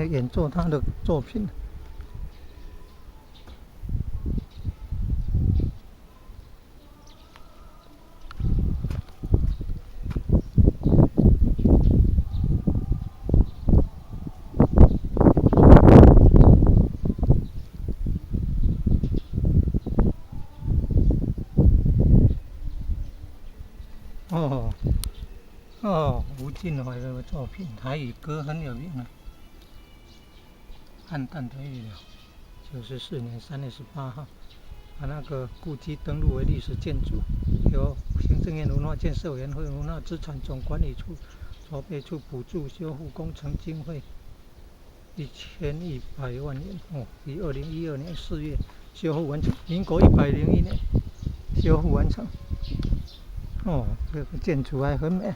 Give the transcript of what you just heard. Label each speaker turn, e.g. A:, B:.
A: 演奏他的作品。哦，哦，吳晉懷的作品，台語歌很有名啊。暗淡的月亮，94年3月18號，把那個故居登錄為歷史建築，由行政院文化建設委員會文化資產總管理處籌備處補助修復工程經費1100萬元。哦，於2012年4月修復完成，民國101年修復完成。哦，這個建築還很美。